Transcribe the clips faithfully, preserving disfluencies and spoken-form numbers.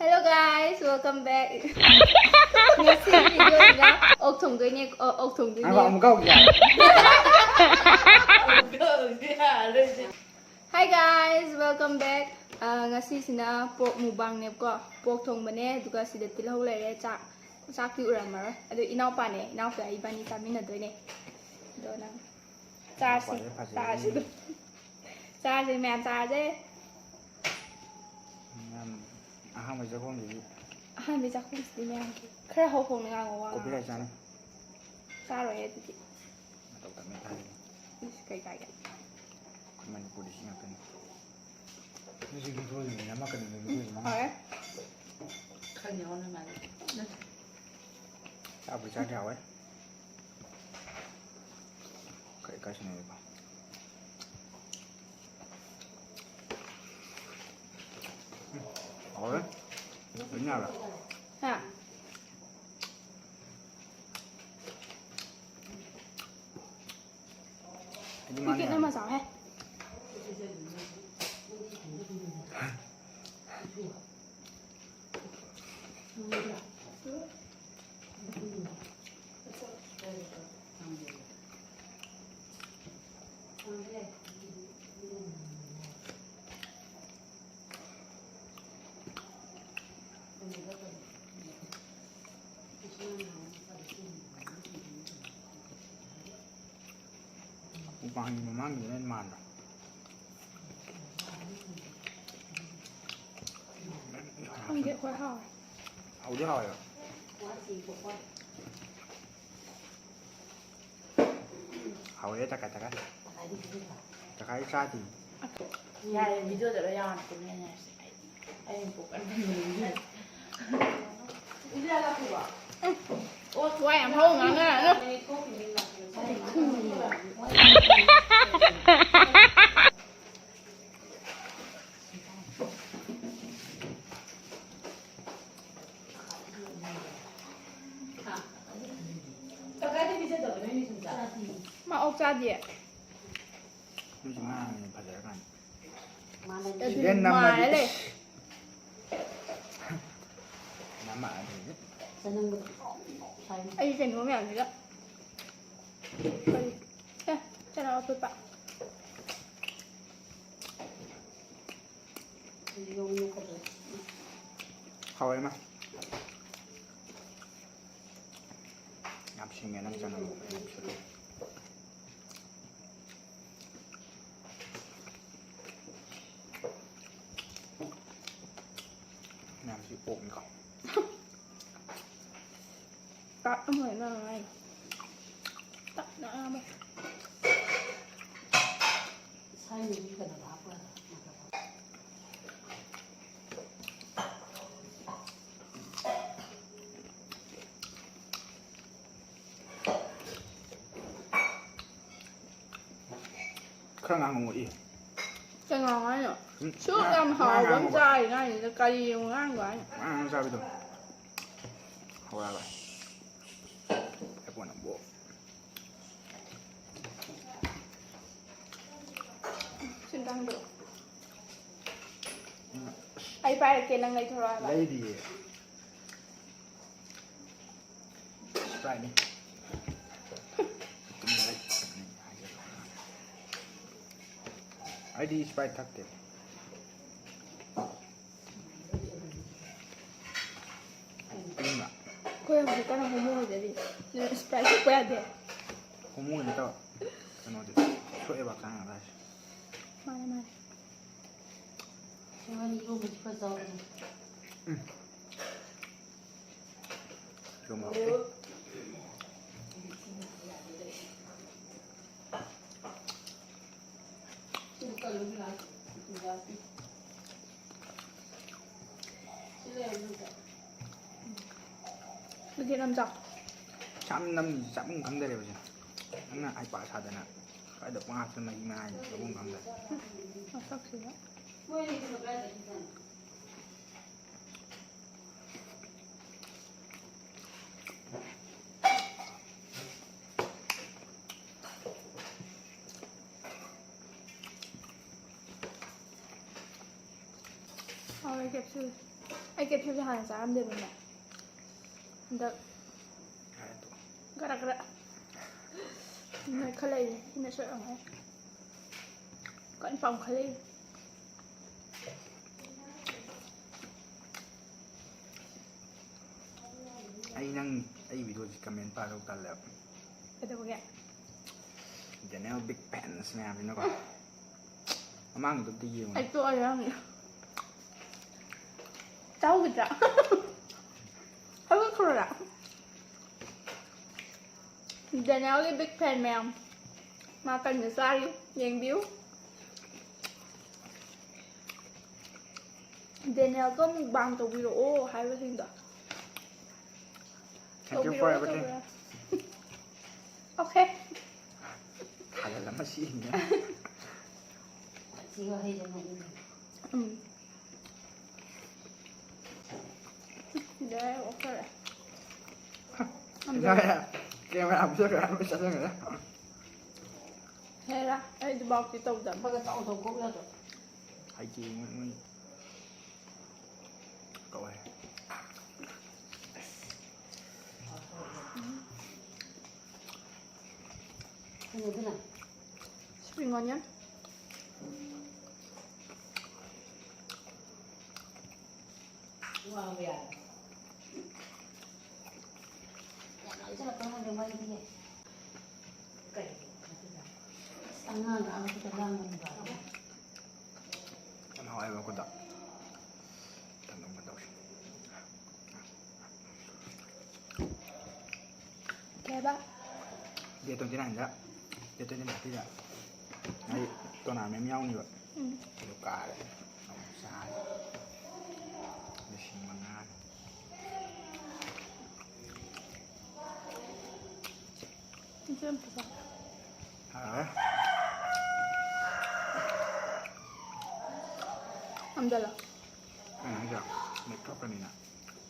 Hello guys, welcome back. ꯉꯁꯤ videoꯁꯤꯗ ꯑꯣꯛ ꯊꯣꯡꯗꯣꯏꯅꯦ, ꯑꯣ, ꯑꯣꯛ ꯊꯣꯡꯗꯣꯏꯅꯦ꯫ ꯉꯥꯏꯈꯣ, ꯑꯃꯨꯛꯀ ꯍꯧꯖꯤꯛ ꯌꯥꯔꯦ꯫ Hi guys, welcome back. ꯑ, ꯉꯁꯤꯁꯤꯅ pork mukbangꯅꯦꯕꯀꯣ꯫ Pork ꯊꯣꯡꯕꯅꯦ, ꯑꯗꯨꯒ ꯁꯤꯗ ꯇꯤꯜꯍꯧ ꯂꯩꯔꯦ, ꯆꯥꯛ, ꯆꯥꯛꯇꯤ ꯎꯔꯝꯃꯔꯣꯏ꯫ ꯑꯗꯨ ꯏꯅꯥꯎꯄꯥꯅꯦ, ꯏꯅꯥꯎꯄꯥ ꯏꯕꯥꯅꯤ ꯆꯥꯃꯤꯟꯅꯗꯣꯏꯅꯦ꯫ ꯑꯗꯣ ꯅꯪ ꯆꯥꯔꯁꯤ, ꯏꯅꯥꯎꯄꯥꯁꯦ ꯐꯖꯩꯅꯦ꯫ ꯆꯥꯔꯁꯤ ꯑꯗꯨꯝ꯫ ꯆꯥꯔꯁꯦ ꯃꯌꯥꯝ ꯆꯥꯔꯁꯦ꯫ ꯃꯌꯥꯝ ꯑꯍꯥꯟꯕ ꯆꯥꯛꯈꯨꯝꯁꯤꯗꯤ꯫ ꯑꯍꯥꯟꯕ ꯆꯥꯛꯈꯨꯝꯁꯤꯗꯤ ꯃꯌꯥꯝꯒꯤ ꯈꯔ ꯍꯧ ꯍꯧꯅ ꯉꯥꯡꯉꯣ, ꯋꯥ ꯉꯥꯡꯉꯣ꯫ Copyright ꯆꯥꯅꯤ꯫ ꯆꯥꯔꯣꯏꯍꯦ ꯑꯗꯨꯗꯤ꯫ ꯃꯇꯧ ꯇꯝꯃꯦ ꯊꯥꯖꯤꯜꯂꯤ꯫ ꯏꯁ, ꯀꯩ ꯀꯥꯏꯒꯦ? ꯑꯩꯈꯣꯏ ꯃꯅꯤꯄꯨꯔꯗꯤ ꯁꯤ ꯉꯥꯛꯇꯅꯤ꯫ ꯅꯣꯏꯁꯨ ꯌꯨꯝꯊꯣꯛꯑꯗꯕꯅꯤꯅ ꯑꯃ ꯀꯔꯤꯅꯣ ꯌꯨꯝꯊꯣꯛꯏꯁꯤ ꯃꯉꯥ꯫ ꯍꯣꯏ꯫ ꯈꯪꯉꯦ, ꯑꯣꯟꯅ ꯃꯥꯜꯂꯦ꯫ ꯆꯥꯕꯨꯗꯤ ꯆꯥꯗꯤ ꯍꯥꯎꯋꯦ꯫ ꯀꯩ ꯀꯥꯏꯁꯤꯅꯦꯕ? ꯎꯝ, ꯍꯥꯎꯔꯦ꯫ ꯂꯣꯏꯅ ꯌꯥꯎꯔꯦ꯫ ꯍꯥ? ꯑꯩꯗꯤ ꯃꯥꯅ ꯄꯤꯀꯦꯠ ꯌꯥꯝ ꯑꯃ ꯆꯥꯎꯍꯦ꯫ ꯃꯨꯛꯕꯥꯡꯒꯤ ꯃꯃꯥꯡꯒꯤꯗꯨꯅ ꯍꯦꯟꯅ ꯃꯥꯟꯗ꯭ꯔꯣ? ꯈꯪꯗꯦ, ꯑꯩꯈꯣꯏ ꯍꯥꯎꯋꯦ꯫ ꯍꯥꯎꯗꯤ ꯍꯥꯎꯋꯦꯕ꯫ ꯍꯥꯎꯋꯦ, ꯇꯀꯥꯏ ꯇꯀꯥꯏ꯫ ꯇꯀꯥꯏ ꯆꯥꯗꯦ꯫ ꯌꯥꯔꯦ, videoꯗ ꯂꯣꯏ ꯌꯥꯎꯔꯅꯤ, ꯇꯨꯃꯤꯟꯅ ꯂꯩꯔꯁꯦ꯫ ꯑꯩ, ꯑꯩ ꯄꯣꯛ ꯑꯅꯤ ꯂꯩꯔꯦ꯫ ꯑꯣ, ꯋꯥ ꯌꯥꯝ ꯍꯧ ꯉꯥꯡꯅꯔꯅꯨ꯫ ꯃꯥ ꯑꯣꯛ ꯆꯥꯗꯤꯌꯦ꯫ ꯅꯣꯏꯁꯨ ꯉꯥ ꯍꯦꯟꯅ ꯐꯖꯔꯀꯥꯟꯗ꯫ ꯑꯗꯨꯅ ꯁꯤꯗ ꯅꯝꯃꯗꯤ ꯃꯥꯔ ꯂꯩ꯫ ꯏꯁ꯫ ꯆꯅꯝꯒ ꯁꯥꯏ꯫ ꯑꯩ ꯀꯩꯅꯣ ꯃꯌꯥꯝꯁꯤꯒ ꯀꯔꯤ? ꯑꯦ, ꯆꯅꯝ ꯑꯐꯨꯠꯄ꯫ ꯍꯥꯎꯋꯦ ꯏꯃꯥ꯫ ꯌꯥꯝ ꯁꯤꯡꯉꯦ ꯅꯪ ꯆꯅꯝ꯫ ꯃꯌꯥꯝꯁꯤ ꯑꯣꯛꯅꯤꯀꯣ꯫ ꯀꯥꯞ ꯑꯃ ꯅꯪ ꯍꯥꯏ꯫ ꯇꯞꯅ ꯑꯃ꯫ ꯁꯥꯏ ꯃꯤꯒꯤ ꯀꯩꯅꯣꯗ ꯍꯥꯞꯄ꯭ꯔꯥ? ꯈꯔ ꯉꯥꯡꯉꯛꯑꯣ, ꯏ꯫ ꯀꯩ ꯉꯥꯡꯉꯣ ꯍꯥꯏꯅꯣ? ꯎꯝ, ꯁꯨꯛ ꯌꯥꯝ ꯉꯥꯡ-, ꯍꯥꯎꯕ ꯑꯃ ꯉꯥꯡꯉꯛꯑꯣꯕ꯫ ꯆꯥꯔꯤ ꯉꯥꯏꯁꯤꯗ ꯀꯔꯤ ꯑꯃꯨꯛ ꯉꯥꯡꯉꯣ ꯍꯥꯏꯅꯣ? ꯉꯥꯡ ꯉꯥꯡ ꯆꯥꯕꯤꯗꯣ꯫ ꯍꯧꯔꯛꯑꯕ꯫ ꯑꯩ ꯐꯣꯟ ꯑꯃꯨꯛ꯫ ꯁꯤꯟꯇꯥꯡꯗꯣ꯫ ꯎꯝ꯫ ꯑꯩ ꯄꯥꯏꯔꯛꯀꯦ, ꯅꯪ ꯂꯩꯊꯣꯔꯛꯑꯣ ꯍꯥꯏꯕ꯫ ꯂꯩꯔꯤꯌꯦ꯫ Sprite ꯅꯤ꯫ ꯑꯩꯗꯤ Sprite ꯊꯛꯇꯦ꯫ ꯏꯪꯕ꯭ꯔꯥ? ꯑꯩꯈꯣꯏ ꯍꯧꯖꯤꯛ ꯀꯟꯅ ꯍꯣꯃꯣ ꯑꯣꯏꯖꯔꯤ꯫ ꯑꯗꯨꯅ Sprite ꯊꯛꯄ ꯌꯥꯗꯦ꯫ ꯍꯣꯃꯣ ꯅꯠꯇꯕ ꯀꯩꯅꯣꯗꯤ ꯁꯣꯛꯑꯦꯕ ꯍꯛꯆꯥꯡ ꯌꯥꯝ ꯂꯥꯏ꯫ ꯃꯥꯅꯦ, ꯃꯥꯅꯦ꯫ ꯏꯕꯥꯅꯤ ꯏꯔꯣꯝꯕꯁꯨ ꯈꯔ ꯆꯥꯎꯗꯅ꯫ ꯎꯝ꯫ ꯌꯣꯝ ꯍꯥꯎꯋꯦ꯫ ꯑꯗꯨꯗꯤ ꯅꯝꯖꯥꯎ꯫ ꯆꯥꯝ ꯅꯝ ꯆꯥꯐꯝ ꯈꯪꯗꯔꯦꯕ ꯁꯦ꯫ ꯅꯪꯅ ꯍꯩꯄꯥ ꯁꯥꯗꯅ ꯀꯥꯏꯗ ꯄꯪꯍꯥꯞꯇ ꯃꯍꯤ ꯃꯅꯥꯏ ꯆꯥꯐꯝ ꯈꯪꯗꯔꯦ꯫ ꯃꯁꯛꯁꯤꯒ꯫ ꯍꯥꯎꯋꯦ capsule꯫ ꯑꯩ capsuleꯁꯦ ꯍꯥꯟꯅ ꯆꯥꯔꯝꯗꯦꯕꯅꯦ꯫ ꯍꯟꯗꯛ ꯈꯔ ꯈꯔ ꯅꯣꯏꯈꯠꯂꯛꯏꯅꯦ꯫ ꯁꯤꯅ ꯁꯣꯏꯔꯝꯒꯅꯤ꯫ ꯀꯟꯅ ꯄꯥꯝꯈꯠꯂꯛꯏꯅꯦ꯫ ꯑꯩ ꯅꯪ, ꯑꯩ videoꯁꯤ comment ꯄꯥꯗꯧ ꯇꯜꯂꯦꯕ꯫ ꯀꯩꯗꯧꯕꯒꯤ? Daniel big fans ꯃꯌꯥꯝꯁꯤꯅꯀꯣ꯫ ꯃꯃꯥꯡꯒꯤꯗꯨ ꯑꯝꯇ ꯌꯦꯡꯉꯨꯅꯦ꯫ ꯑꯩ ꯇꯣꯛꯑꯦ ꯅꯪꯒꯤ꯫ ꯆꯥꯍꯧꯒꯗ꯭ꯔꯥ? ꯍꯧꯒꯠꯈ꯭ꯔꯣꯔꯥ? Danielꯒꯤ big fan ꯃꯌꯥꯝ꯫ ꯃꯥ ꯀꯟꯅ ꯆꯥꯔꯤ꯫ ꯌꯦꯡꯕꯤꯌꯨ꯫ Danielꯒ mukbang ꯇꯧꯕꯤꯔꯛꯑꯣ ꯍꯥꯏꯕꯁꯤꯡꯗꯣ꯫ Thank you for everything. Okay. ꯊꯥꯒꯠꯂꯝꯃ ꯁꯤꯅꯦ꯫ ꯁꯤ ꯋꯥꯍꯩꯁꯦ ꯅꯣꯛꯅꯤꯡꯉꯦ꯫ ꯎꯝ꯫ ꯁꯤꯗ ꯑꯣꯛꯈꯔꯦ꯫ ꯌꯥꯔꯦ꯫ Camera ꯍꯥꯞꯆꯔꯒ ꯑꯗꯨꯝ ꯆꯠꯆꯈ꯭ꯔꯦ꯫ ꯍꯦꯔꯥ, ꯑꯩꯗꯤ ꯕꯥꯎꯇꯤ ꯇꯧꯗꯕ꯫ ꯈꯔ ꯆꯥꯎ ꯆꯥꯎ ꯀꯣꯛ ꯌꯥꯗ꯭ꯔꯣ? ꯍꯥꯏꯗꯤ ꯃꯣꯏ ꯀꯧꯋꯦ꯫ ꯀꯩꯅꯣꯗꯨꯅ? Spring onion꯫ ꯋꯥꯕ ꯌꯥꯔꯦ꯫ ꯌꯥꯝ ꯂꯥꯡꯁꯤꯜꯂꯛꯄ ꯈꯪꯗꯦ ꯃꯣꯏꯒꯤ꯫ ꯀꯩ? ꯑꯁ, ꯑꯉꯥꯡ ꯑꯃꯈꯛꯇ ꯂꯥꯡꯕꯅꯤꯕ꯫ ꯌꯥꯝ ꯍꯥꯎꯋꯦꯕ ꯑꯩꯈꯣꯏꯗ꯫ ꯊꯝꯃꯒ ꯇꯧꯁꯤ꯫ ꯀꯩ ꯍꯥꯏꯕ? Date twenty nineꯗ, date twenty nineꯗ ꯑꯩ tournament ꯌꯥꯎꯅꯤꯕ꯫ ꯎꯝ꯫ ꯑꯗꯨ ꯀꯥꯔꯦ꯫ ꯑꯃꯨꯛ ꯆꯥꯔꯦ꯫ ꯂꯤꯁꯤꯡ ꯃꯉꯥ꯫ ꯏꯆꯦ ꯑꯝꯇ ꯆꯥ꯫ ꯍꯥꯎꯔꯦ꯫ ꯉꯝꯗꯂꯣ꯫ ꯑꯩꯅ ꯍꯥꯏꯗ꯭ꯔꯥ, ꯂꯦꯛꯊꯣꯛꯀꯅꯤꯅ꯫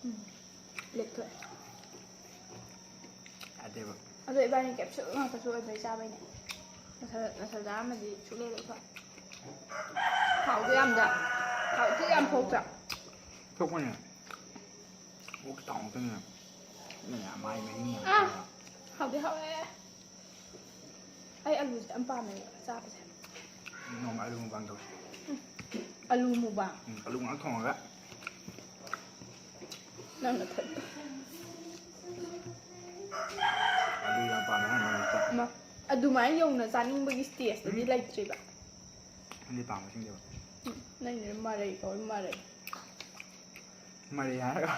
ꯎꯝ꯫ ꯂꯦꯛꯊꯣꯛꯑꯦ꯫ ꯌꯥꯗꯦꯕ꯫ ꯑꯗꯣ ꯏꯕꯥꯅꯤ capsule ꯉꯥꯛꯇꯁꯨ ꯑꯣꯏꯕꯩ ꯆꯥꯕꯩꯅꯦ꯫ ꯅꯁꯜ, ꯅꯁꯜ ꯆꯥꯔꯝꯃꯗꯤ ꯁꯨꯛꯂꯦ ꯂꯦꯛꯊꯣꯛꯑꯦ꯫ ꯊꯥꯎꯗꯤ ꯌꯥꯝꯗ-, ꯊꯥꯎꯗꯤ ꯌꯥꯝ ꯊꯣꯛꯇ꯭ꯔꯥ? ꯊꯣꯛꯄꯅꯦ꯫ ꯑꯣꯛꯀꯤ ꯊꯥꯎ ꯉꯥꯛꯇꯅꯤꯅ꯫ ꯃꯥꯏ ꯃꯍꯤꯡ ꯌꯥꯝ ꯑꯥ꯫ ꯆꯥꯕ꯫ ꯍꯥꯎꯗꯤ ꯍꯥꯎꯋꯦ꯫ ꯑꯩ ꯑꯂꯨꯁꯦ ꯌꯥꯝ ꯄꯥꯝꯃꯦꯕ ꯆꯥꯕꯁꯦ꯫ ꯅꯣꯡꯃ ꯑꯂꯨ ꯃꯨꯛꯕꯥꯡ ꯇꯧꯁꯤ꯫ ꯑꯂꯨ ꯃꯨꯛꯕꯥꯡ꯫ ꯎꯝ, ꯑꯂꯨ ꯉꯥꯛ ꯊꯣꯡꯉꯒ꯫ ꯅꯪ ꯅꯊꯟꯗ꯫ ꯑꯂꯨ ꯌꯥꯝ ꯄꯥꯝꯃꯦ ꯍꯥꯏꯅ ꯅꯪ ꯆꯥ-꯫ ꯑꯃ ꯑꯗꯨꯃꯥꯏꯅ ꯌꯧꯅ ꯆꯥꯅꯤꯡꯕꯒꯤ stageꯇꯨꯗꯤ ꯂꯩꯇ꯭ꯔꯤꯕ꯫ ꯅꯪꯗꯤ ꯄꯥꯝꯕꯁꯤꯡꯗꯤ꯫ ꯎꯝ, ꯅꯪꯒꯤꯗꯨꯅ ꯃꯔꯩ ꯀꯧꯋꯦ, ꯃꯔꯩ꯫ ꯃꯔꯩ ꯍꯥꯏꯔꯒ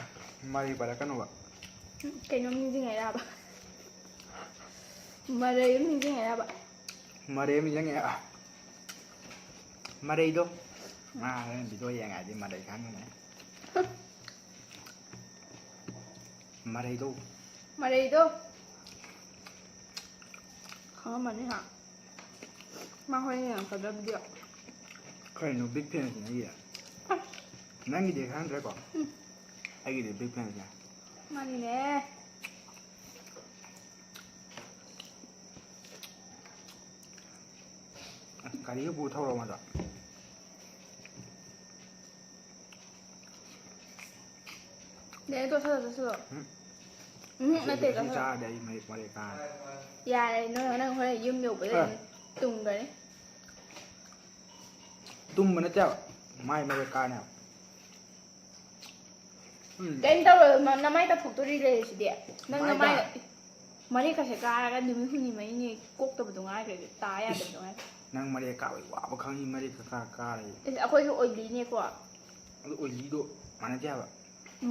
ꯃꯔꯩ ꯄꯜꯂꯛꯀꯅꯣꯕ꯫ ꯎꯝ, ꯀꯩꯅꯣꯝ ꯅꯤꯡꯁꯤꯡꯉꯛꯏꯔꯕ? ꯃꯔꯩ ꯑꯃ ꯅꯤꯡꯁꯤꯡꯉꯛꯏꯔꯕ? ꯃꯔꯩ ꯑꯃ ꯅꯤꯡꯁꯤꯡꯉꯛꯑꯦ꯫ ꯃꯔꯩꯗꯣ꯫ ꯉꯥ ꯍꯣꯔꯦꯟ video ꯌꯦꯡꯉꯛꯑꯗꯤ ꯃꯔꯩ ꯈꯪꯉꯅꯤ꯫ ꯃꯔꯩꯗꯣ꯫ ꯃꯔꯩꯗꯣ꯫ ꯈꯪꯉꯝꯃꯅꯤ ꯍꯥ? ꯃꯥ ꯍꯣꯔꯦꯟ ꯌꯦꯡꯉꯛꯀꯗ꯭ꯔꯥ video? ꯀꯩꯅꯣ big fanꯅꯦ ꯑꯩꯒꯤ? ꯅꯪꯒꯤꯗꯤ ꯈꯪꯗ꯭ꯔꯦꯀꯣ? ꯑꯩꯒꯤꯗꯤ big fanꯅꯦ꯫ ꯃꯥꯅꯤꯅꯦ꯫ ꯒꯥꯔꯤꯒ ꯄꯨ ꯊꯧꯔꯣ ꯃꯥꯗꯣ꯫ ꯅꯦ, ꯇꯣꯛꯁꯜꯂꯣ, ꯇꯣꯛꯁꯜꯂꯣ꯫ ꯎꯝ꯫ ꯎꯝ, ꯅꯠꯇꯦ, ꯑꯁꯤ ꯇꯣꯛꯁꯜꯂꯣ꯫ ꯆꯥꯔꯗꯤ ꯑꯩ ꯃꯔꯦꯛ ꯃꯔꯦꯛ ꯀꯥꯔꯅꯤ꯫ ꯌꯥꯔꯦ, ꯅꯪ, ꯅꯪ ꯍꯣꯔꯦꯟ ꯌꯨꯝ ꯌꯧꯕꯗ ꯑ꯫ ꯇꯨꯝꯒ꯭ꯔꯅꯤ꯫ ꯇꯨꯝꯕ ꯅꯠꯇꯦꯕ, ꯃꯥꯏ ꯃꯔꯦꯛ ꯀꯥꯔꯅꯤ ꯍꯥꯏꯕ꯫ ꯎꯝ꯫ ꯀꯩꯝ ꯇꯧꯔꯣꯏ, ꯃ-, ꯅꯃꯥꯏ ꯇꯥꯊꯣꯛꯇꯣꯔꯤ ꯂꯩꯔꯤꯁꯤꯗꯤ꯫ ꯅꯪ ꯃꯥꯏ ꯅꯃꯥꯏ ꯇꯥ-, ꯃꯔꯦꯛ ꯀꯁꯦ ꯀꯥꯔꯒ ꯅꯨꯃꯤꯠ ꯍꯨꯝꯅꯤ ꯃꯔꯤꯅꯤ ꯀꯣꯛꯇꯕꯗꯣ ꯉꯥꯏꯈ꯭ꯔꯦ, ꯇꯥ ꯌꯥꯗꯕꯗꯣ ꯉꯥꯏꯈ꯭ꯔꯦ꯫ ꯅꯪ ꯃꯔꯦꯛ ꯀꯥꯕꯩ ꯋꯥꯕ ꯈꯪꯉꯤ, ꯃꯔꯦꯛꯀ ꯀꯥ ꯀꯥꯔꯦ꯫ ꯑꯁ, ꯑꯩꯈꯣꯏꯁꯨ oilyꯅꯦꯀꯣ꯫ ꯑꯗꯨ oilyꯗꯣ ꯃꯥꯟꯅꯗꯦ ꯍꯥꯏꯕ꯫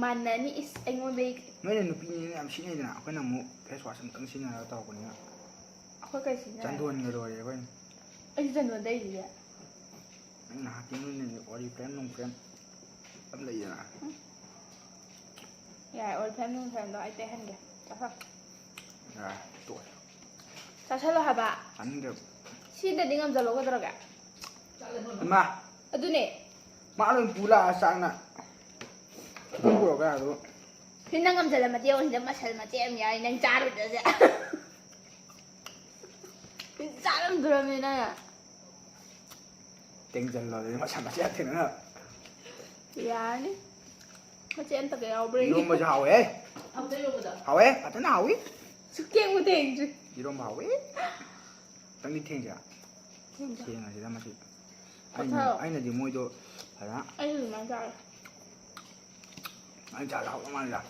ꯃꯥꯟꯅꯅꯤ, ꯏꯁ, ꯑꯩꯉꯣꯟꯗꯩ꯫ ꯅꯣꯏꯅ ꯅꯨꯄꯤꯅꯤꯅ ꯌꯥꯝ ꯁꯤꯖꯤꯟꯅꯩꯗꯅ, ꯑꯩꯈꯣꯏꯅ ꯑꯃꯨꯛ face wash ꯑꯃꯇꯪ ꯁꯤꯖꯤꯟꯅꯔꯒ ꯇꯧꯔꯛꯄꯅꯤꯅ꯫ ꯑꯩꯈꯣꯏ ꯀꯩ ꯁꯤꯖꯤꯟꯅꯔꯒꯦ? ꯆꯟꯗꯣꯟꯒ ꯂꯣꯏꯔꯦ ꯑꯩꯈꯣꯏꯅ꯫ ꯑꯩꯁꯨ ꯆꯟꯗꯣꯟ ꯇꯩꯔꯤꯌꯦ꯫ ꯅꯪ ꯅꯍꯥꯛꯀꯤ ꯅꯣꯏꯅ Oriflame ꯅꯨꯡ flame ꯑꯃ ꯂꯩꯗꯅ꯫ ꯌꯥꯔꯦ, Oriflame ꯅꯨꯡ flameꯗꯣ ꯑꯩ ꯇꯩꯍꯟꯒꯦ꯫ ꯆꯥꯊꯣꯛ꯫ ꯌꯥꯔꯦ, ꯇꯣꯛꯑꯦ꯫ ꯆꯥꯁꯜꯂꯣ ꯍꯥꯏꯕ꯫ ꯆꯥꯅꯤꯡꯗ꯭ꯔꯦꯕ꯫ ꯁꯤꯗꯗꯤ ꯉꯝꯖꯜꯂꯣ ꯀꯩꯗꯧꯔꯒꯦ? ꯏꯃꯥ! ꯑꯗꯨꯅꯦ꯫ ꯃꯥ ꯑꯗꯨꯝ ꯄꯨ ꯂꯥꯛꯑ ꯆꯥꯛꯅ꯫ ꯑꯗꯨꯝ ꯄꯨꯔꯛꯄ ꯌꯥꯗꯕ꯫ ꯁꯤ ꯅꯪ ꯉꯝꯖꯜꯂ ꯃꯇꯦꯛ ꯑꯃ, ꯁꯤꯗ ꯃꯁꯜ ꯃꯇꯦꯛ ꯑꯃ ꯌꯥꯎꯔꯤ, ꯅꯪ ꯆꯥꯔꯣꯏꯗ꯭ꯔꯁꯦ꯫ ꯆꯥꯔꯝꯗ꯭ꯔꯕꯅꯤ ꯅꯪ꯫ ꯇꯦꯡꯖꯜꯂꯣ ꯑꯗꯨꯗꯤ ꯃꯁꯜ ꯃꯆꯦꯠ ꯊꯦꯡꯅꯅꯕ꯫ ꯌꯥꯔꯅꯤ꯫ ꯃꯆꯦꯠ ꯑꯝꯇꯒ ꯌꯥꯎꯕ꯭ꯔꯥ ꯌꯦꯡꯒꯦ꯫ ꯏꯔꯣꯝꯕꯁꯨ ꯍꯥꯎꯋꯦ꯫ ꯑꯝꯇ ꯌꯣꯟꯕꯗꯣ꯫ ꯍꯥꯎꯋꯦ, ꯐꯖꯅ ꯍꯥꯎꯋꯤ꯫ ꯁꯨꯛꯊꯦꯡꯕꯨ ꯊꯦꯡꯗ꯭ꯔꯤ꯫ ꯏꯔꯣꯝꯕ ꯍꯥꯎꯋꯤ꯫ ꯈꯤꯇꯪꯗꯤ ꯊꯦꯡꯁꯤꯔꯥ? ꯊꯦꯡꯗ꯭ꯔꯤ꯫ ꯊꯦꯡꯉꯁꯤꯗ ꯃꯁꯤ꯫ ꯄꯣꯊꯥꯔꯣ꯫ ꯑꯩꯅ ꯑꯩꯅꯗꯤ ꯃꯣꯏꯗꯣ ꯐꯖꯅ ꯑꯩꯁꯨ ꯑꯗꯨꯃꯥꯏꯅ ꯆꯥꯔꯦ꯫ ꯑꯩꯅ ꯆꯥꯗ ꯍꯥꯎꯕ ꯃꯥꯜꯂꯤꯗ꯫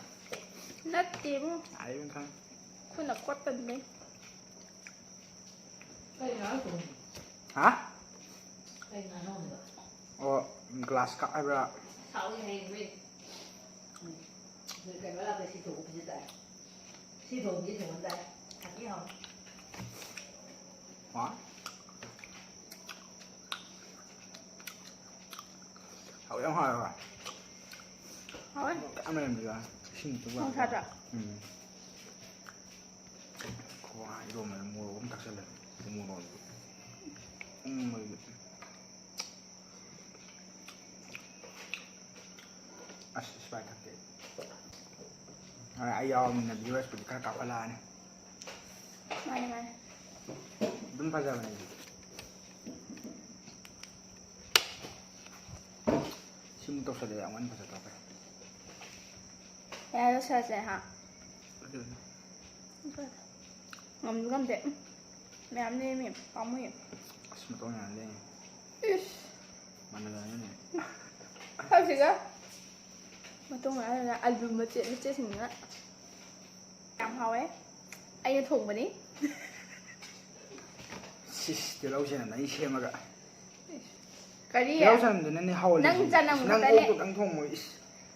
ꯅꯠꯇꯦꯕꯨ꯫ ꯍꯥꯏꯕ ꯈꯪꯉꯦ꯫ ꯈꯨꯠꯅ ꯀꯣꯠꯄꯅꯤꯅꯦ꯫ ꯀꯩ ꯉꯥꯅꯨ ꯊꯣꯡꯉꯤꯅꯣ? ꯍꯥ? ꯀꯩ ꯉꯥꯅꯨ ꯍꯥꯏꯕ? ꯑꯣ, ꯒ꯭ꯂꯥꯁ ꯀꯞ ꯍꯥꯏꯕ꯭ꯔꯥ? ꯁꯥꯎꯅꯤ ꯍꯌꯦꯡ ꯍꯣꯔꯦꯟ꯫ ꯎꯝ꯫ ꯅꯣꯏ ꯀꯩꯅꯣ ꯂꯥꯛꯄꯗ ꯁꯤ ꯊꯣꯡꯕ ꯄꯤꯖ ꯇꯥꯔꯦ꯫ ꯁꯤ ꯊꯣꯡꯕꯗꯤ ꯊꯣꯡꯍꯟ ꯇꯥꯔꯦ꯫ ꯁꯥꯊꯤ ꯍꯥꯎꯅꯤ꯫ ꯍꯥ? ꯍꯥꯎ ꯌꯥꯝ ꯍꯥꯎꯋꯦ ꯍꯣꯏ꯫ ꯍꯥꯎꯋꯦ꯫ ꯃꯣꯔꯣꯛ ꯌꯥꯝ ꯂꯩꯔꯝꯗ꯭ꯔꯤꯕ꯫ ꯏꯁꯤꯡ ꯇꯨ ꯅꯣꯡ ꯁꯥꯗ꯭ꯔꯥ? ꯎꯝ꯫ ꯈꯣꯡ ꯏꯔꯣꯝꯕꯗ ꯃꯣꯔꯣꯛ ꯑꯃ ꯊꯥꯛꯆꯜꯂꯦ꯫ ꯃꯣꯔꯣꯛ꯫ ꯎꯝ꯫ ꯑꯁ, Sprite ꯊꯛꯀꯦ꯫ ꯍꯣꯏ, ꯑꯩ ꯌꯥꯎꯔꯕꯅꯤꯅ viewersꯄꯨꯗꯤ ꯈꯔ ꯀꯥꯞꯈꯠꯂꯛꯑꯅꯤ꯫ ꯃꯥꯅꯦ, ꯃꯥꯅꯦ꯫ ꯑꯗꯨꯝ ꯐꯖꯕꯅꯦ ꯑꯩꯗꯤ꯫ ꯁꯤꯃꯨꯛ ꯇꯧꯁꯜꯂꯦ, ꯌꯥꯝ ꯀꯟꯅ ꯐꯖꯊꯣꯛꯈ꯭ꯔꯦ꯫ ꯌꯥꯔꯦ, ꯂꯣꯏꯁꯤꯜꯂꯁꯦ, ꯍꯥ? ꯉꯝꯁꯨ ꯉꯝꯗꯦ꯫ ꯎꯝ꯫ ꯃꯌꯥꯝ ꯂꯦꯝꯃꯤ꯫ ꯄꯥꯝꯃꯨꯏ꯫ ꯑꯁ, ꯃꯇꯣꯡ ꯌꯥꯝ ꯂꯦꯝꯃꯤ꯫ ꯏꯁ꯫ ꯃꯥꯟꯅꯗꯕꯅꯤꯅꯦ꯫ ꯍꯧꯖꯤꯛꯀ ꯃꯇꯨꯡ ꯑꯗꯨꯅ ꯑꯂꯨ ꯃꯆꯦꯠ ꯃꯆꯦꯠꯁꯤꯡꯗꯨꯅ ꯌꯥꯝ ꯍꯥꯎꯋꯦ꯫ ꯑꯩꯅ ꯊꯣꯡꯕꯅꯤ꯫ ꯁꯤꯁ, ꯇꯤꯜꯍꯧ ꯆꯅꯝ ꯑꯩ ꯁꯦꯝꯃꯒ꯫ ꯀꯔꯤ? ꯇꯤꯜꯍꯧ ꯆꯅꯝꯗꯨꯅꯅꯦ ꯍꯥꯎꯍꯜꯂꯤꯁꯦ꯫ ꯅꯪ ꯆꯅꯝ ꯏꯁ, ꯅꯪ ꯈꯛꯇꯅꯦ꯫ ꯑꯣꯛꯇꯣ ꯈꯛꯇꯪ ꯊꯣꯡꯉꯣ, ꯏꯁ꯫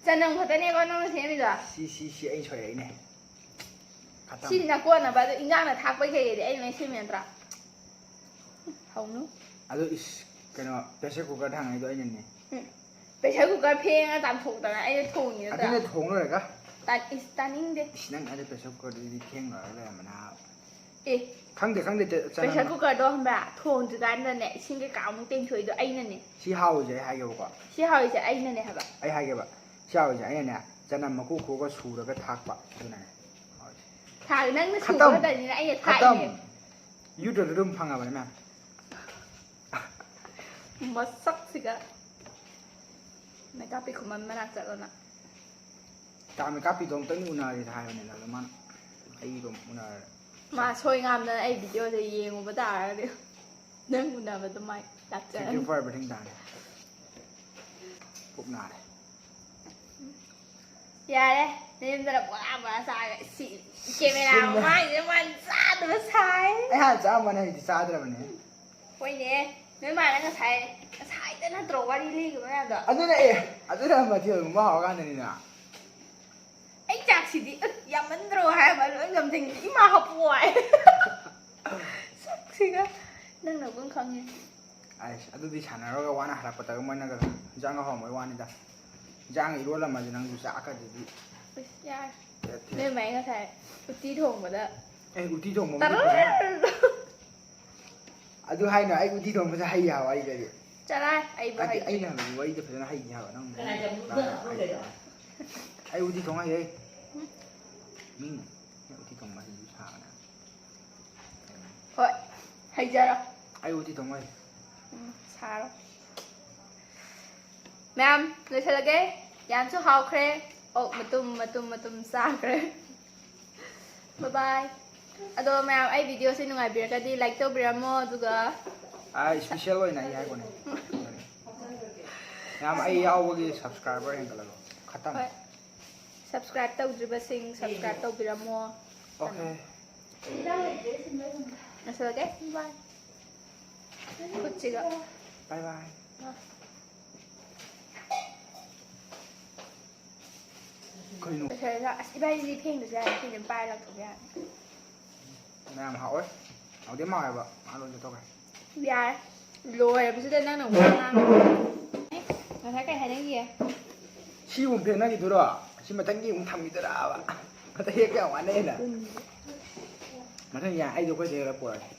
ꯆꯅꯝ ꯈꯛꯇꯅꯦꯀꯣ ꯅꯪꯅ ꯁꯦꯝꯃꯤꯗꯣ? ꯁꯤ, ꯁꯤ, ꯁꯤ ꯑꯩ ꯁꯣꯏꯔꯛꯏꯅꯦ꯫ ꯈꯇꯝ꯫ ꯁꯤ ꯅꯀꯣꯟꯅꯕ ꯑꯗꯣ ꯏꯟꯖꯥꯡꯅ ꯊꯥꯛꯄꯩ ꯀꯩꯀꯩꯗꯤ ꯑꯩꯅ ꯂꯣꯏ ꯁꯦꯝꯃꯤ ꯅꯠꯇ꯭ꯔꯥ? ꯍꯧꯅꯨ꯫ ꯑꯗꯣ ꯏꯁ, ꯀꯩꯅꯣ, pressure cooker ꯊꯥꯡꯉꯩꯗꯣ ꯑꯩꯅꯅꯦ꯫ ꯎꯝ꯫ Pressure cooker ꯐꯦꯡꯉ ꯆꯥꯝꯊꯣꯛꯇꯅ ꯑꯩꯅ ꯊꯣꯡꯉꯤ ꯅꯠꯇ꯭ꯔꯥ? ꯑꯗꯨꯅ ꯊꯣꯡ ꯂꯣꯏꯔꯒ? ꯇꯥ-, ꯏꯁ, ꯇꯥꯅꯤꯡꯗꯦ꯫ ꯏꯁ, ꯅꯪ ꯑꯗꯨ pressure cookerꯗꯨꯗꯤ ꯐꯦꯡ ꯂꯣꯏꯔꯒ ꯂꯩꯔꯝꯃꯅꯤ ꯍꯥꯏꯕ꯫ ꯑꯦ꯫ ꯈꯪꯗꯦ, ꯈꯪꯗꯦ, ꯆ-, ꯆꯅꯝ꯫ Pressure cookerꯗꯣ ꯈꯪꯕ꯭ꯔꯥ? ꯊꯣꯡꯗ꯭ꯔꯤꯀꯥꯟꯗꯅꯦ ꯏꯁꯤꯡ ꯀꯩꯀꯥ ꯑꯃꯨꯛ ꯇꯦꯡꯊꯣꯛꯏꯗꯣ ꯑꯩꯅꯅꯦ꯫ ꯁꯤ ꯍꯥꯎꯔꯤꯁꯦ ꯑꯩ ꯍꯥꯏꯒꯦꯕꯀꯣ꯫ ꯁꯤ ꯍꯥꯎꯔꯤꯁꯦ ꯑꯩꯅꯅꯦ ꯍꯥꯏꯕ꯫ ꯑꯩ ꯍꯥꯏꯒꯦꯕ꯫ ꯁꯤ ꯍꯥꯎꯔꯤꯁꯦ ꯑꯩꯅꯅꯦ, ꯆꯅꯝ ꯃꯀꯨ ꯈꯣꯛꯑꯒ ꯁꯨꯔꯒ ꯊꯥꯛꯄ꯫ ꯑꯗꯨꯅꯅꯦ ꯍꯥꯎꯔꯤꯁꯦ꯫ ꯊꯥ-, ꯅꯪꯅ ꯈꯇꯝ꯫ ꯁꯨꯕꯗꯅꯤꯅ ꯑꯩꯅ ꯈꯇꯝ꯫ ꯊꯥꯛꯏꯅꯦ꯫ YouTubeꯇ ꯑꯗꯨꯝ ꯐꯪꯉꯕꯅꯦ, ꯃꯌꯥꯝ꯫ ꯃꯁꯛꯁꯤꯒ꯫ ꯃꯩꯀꯥꯞꯄꯤ ꯈꯨꯃꯟ ꯃꯅꯥꯛ ꯆꯠꯂꯣ ꯅꯪ꯫ ꯇꯥꯃꯤ ꯀꯥꯞꯄꯤꯗꯣ ꯑꯝꯇꯪ ꯎꯅꯔꯤꯗ ꯍꯥꯏꯕꯅꯤꯗ, ꯑꯗꯣ ꯃꯥꯅ ꯑꯩ ꯑꯗꯨꯝ ꯎꯅꯔꯦ꯫ ꯃꯥ ꯁꯣꯏ ꯉꯥꯝꯗꯅ ꯑꯩ ꯚꯤꯗꯤꯑꯣꯗ ꯌꯦꯡꯉꯨꯕ ꯇꯥꯔꯒꯗꯤ ꯅꯪ ꯎꯅꯕꯗꯣ ꯃꯥꯏ Thank you ꯂꯥꯛꯆꯔꯅꯤ꯫ for everything ꯇꯥꯅꯤ꯫ ꯄꯨꯛ ꯅꯥꯔꯦ꯫ ꯌꯥꯔꯦ, ꯅꯌꯨꯝꯗꯅ ꯕꯣꯔꯥ ꯕꯣꯔꯥ ꯆꯥꯔꯒ ꯁꯤ ꯀꯦꯃꯦꯔꯥ ꯃꯃꯥꯡꯁꯤꯗ ꯃꯥꯅ ꯆꯥꯗꯕ ꯁꯥꯏ꯫ ꯑꯩ ꯍꯥꯟꯅ ꯆꯥꯔꯝꯕꯅꯦ, ꯍꯧꯖꯤꯛꯇꯤ ꯆꯥꯗ꯭ꯔꯕꯅꯦ꯫ ꯍꯣꯏꯅꯦ, ꯅꯣꯏ ꯃꯥꯅ ꯉꯁꯥꯏ, ꯉꯁꯥꯏꯗ ꯅꯠꯇ꯭ꯔꯣ ꯋꯥꯔꯤ ꯂꯤꯈꯤꯕ ꯃꯌꯥꯝꯗꯣ? ꯑꯗꯨꯅ ꯑꯦ ꯑꯗꯨꯅ ꯃꯊꯦꯜꯒꯨꯝꯕ ꯍꯧꯔꯀꯥꯟꯗꯅꯤꯅ꯫ ꯑꯩ ꯆꯥꯛꯁꯤꯗꯤ ꯎ, ꯌꯥꯝꯃꯟꯗ꯭ꯔꯣ ꯍꯥꯏꯕ ꯂꯣꯏ ꯉꯝꯖꯤꯟꯈꯤ꯫ ꯏꯃꯥ ꯍꯥꯞꯄꯨ ꯍꯥꯏ꯫ ꯁꯛꯁꯤꯒ ꯅꯪꯅ ꯑꯗꯨꯝ ꯈꯪꯉꯦ꯫ ꯑꯩꯁ ꯑꯗꯨꯗꯤ ꯁꯥꯟꯅꯔꯒ ꯋꯥꯅ ꯍꯜꯂꯛꯄꯗꯒ ꯃꯣꯏꯅꯒ ꯏꯟꯖꯥꯡꯒ ꯍꯧꯔꯝꯕꯩ ꯋꯥꯅꯤꯗ꯫ ꯏꯟꯖꯥꯡꯒ ꯏꯔꯣꯜꯂꯝꯃꯁꯦ ꯅꯪꯁꯨ ꯆꯥꯛꯀꯗꯨꯗꯤ꯫ ꯑꯁ, ꯌꯥꯔꯦ꯫ ꯊꯦꯠ, ꯊꯦꯠ꯫ ꯅꯣꯏ ꯃꯥꯏ ꯉꯁꯥꯏ ꯎꯇꯤ ꯊꯣꯡꯕꯗ ꯑꯦ ꯎꯇꯤ ꯊꯣꯡꯕ ꯇꯔꯔ꯫ ꯑꯗꯨ ꯍꯥꯏꯅ ꯑꯩ ꯎꯇꯤ ꯊꯣꯡꯕꯁꯦ ꯍꯩ ꯍꯥꯏꯕ ꯑꯩꯗꯗꯤ꯫ ꯆꯔꯥꯏ ꯑꯩꯕꯨ ꯅꯠꯇꯦ, ꯍꯩꯇꯦ꯫ ꯑꯩꯅ ꯍꯪꯕꯗꯤ ꯋꯥꯔꯤꯗꯣ ꯐꯖꯅ ꯍꯩꯅꯤ ꯍꯥꯏꯕ ꯅꯪ꯫ ꯀꯅꯥ ꯆꯠꯂꯨꯕ ꯅꯪ ꯀꯩꯅꯣ? ꯑꯩ ꯎꯇꯤ ꯊꯣꯡ ꯍꯩꯌꯦ꯫ ꯃꯤꯅ ꯎꯇꯤ ꯊꯣꯡꯕ ꯍꯩꯕ ꯁꯥꯕꯅꯦ꯫ ꯍꯣꯏ, ꯍꯩꯖꯔꯣ꯫ ꯑꯩ ꯎꯇꯤ ꯊꯣꯡꯕ ꯍꯩ꯫ ꯎꯝ, ꯁꯥꯔꯣ꯫ ꯃꯌꯥꯝ, ꯂꯣꯏꯁꯤꯜꯂꯒꯦ꯫ ꯌꯥꯝꯁꯨ ꯍꯥꯎꯈ꯭ꯔꯦ꯫ ꯑꯣꯛ ꯃꯇꯨꯝ ꯃꯇꯨꯝ ꯃꯇꯨꯝ ꯆꯥꯈ꯭ꯔꯦ꯫ ꯕꯥꯏ ꯕꯥꯏ꯫ ꯑꯗꯣ ꯃꯌꯥꯝ, ꯑꯩ ꯚꯤꯗꯤꯑꯣꯁꯦ ꯅꯨꯡꯉꯥꯏꯕꯤꯔꯒꯗꯤ ꯂꯥꯏꯛ ꯇꯧꯕꯤꯔꯝꯃꯣ, ꯑꯗꯨꯒ ꯑꯥ, ꯏꯁꯄꯤꯁꯦꯜ ꯑꯣꯏꯅ ꯑꯩ ꯍꯥꯏꯕꯅꯦ꯫ ꯃꯌꯥꯝ, ꯑꯩ ꯌꯥꯎꯕꯒꯤ ꯁꯕꯁꯀ꯭ꯔꯥꯏꯕꯔ ꯍꯦꯟꯒꯠꯂꯕ꯫ ꯈꯇꯝ꯫ ꯍꯣꯏ, ꯁꯕꯁꯀ꯭ꯔꯥꯏꯕ ꯇꯧꯗ꯭ꯔꯤꯕꯁꯤꯡ ꯁꯕꯁꯀ꯭ꯔꯥꯏꯕ ꯇꯧꯕꯤꯔꯝꯃꯣ꯫ ꯑꯣꯀꯦ꯫ ꯂꯣꯏꯁꯤꯜꯂꯒꯦ꯫ ꯕꯥꯏ꯫ ꯈꯨꯠꯁꯤꯒ꯫ ꯕꯥꯏ ꯕꯥꯏ꯫ ꯀꯩꯅꯣ? ꯂꯣꯏꯁꯤꯜꯂꯒ, ꯑꯁ, ꯏꯕꯥꯅꯤꯗꯤ ꯐꯦꯡꯗꯁꯨ ꯌꯥꯔꯦ, ꯐꯦꯡꯗꯅ ꯄꯥꯏꯔ ꯂꯪꯊꯣꯛꯄ ꯌꯥꯔꯦ꯫ ꯃꯌꯥꯝ ꯍꯥꯎꯋꯦ꯫ ꯍꯥꯎꯗꯤ ꯌꯥꯝ ꯍꯥꯎꯋꯦꯕ꯫ ꯃꯥ ꯂꯣꯏ ꯆꯠꯊꯣꯛꯈ꯭ꯔꯦ꯫ ꯌꯥꯔꯦ꯫ ꯂꯣꯏꯔꯕꯁꯤꯗ ꯅꯪꯅ ꯑꯃꯨꯛ ꯉꯥꯡꯉꯦ꯫ ꯑꯦ, ꯉꯁꯥꯏ ꯀꯩ ꯍꯥꯏꯅꯈꯤꯒꯦ? ꯁꯤ ꯑꯃꯨꯛ ꯐꯦꯡꯅꯈꯤꯗꯣꯏꯔꯣ? ꯁꯤ ꯃꯊꯪꯒꯤ ꯑꯃꯨꯛ ꯊꯝꯈꯤꯗꯣꯏꯔꯕ? ꯃꯊꯪ ꯍꯦꯛ ꯌꯥꯝ ꯋꯥꯅꯩꯅ꯫ ꯃꯊꯪ ꯌꯥ-, ꯑꯩꯗꯣ ꯑꯩꯈꯣꯏ ꯆꯦ ꯍꯣꯏꯗ ꯄꯨꯔꯛꯑꯒꯦ꯫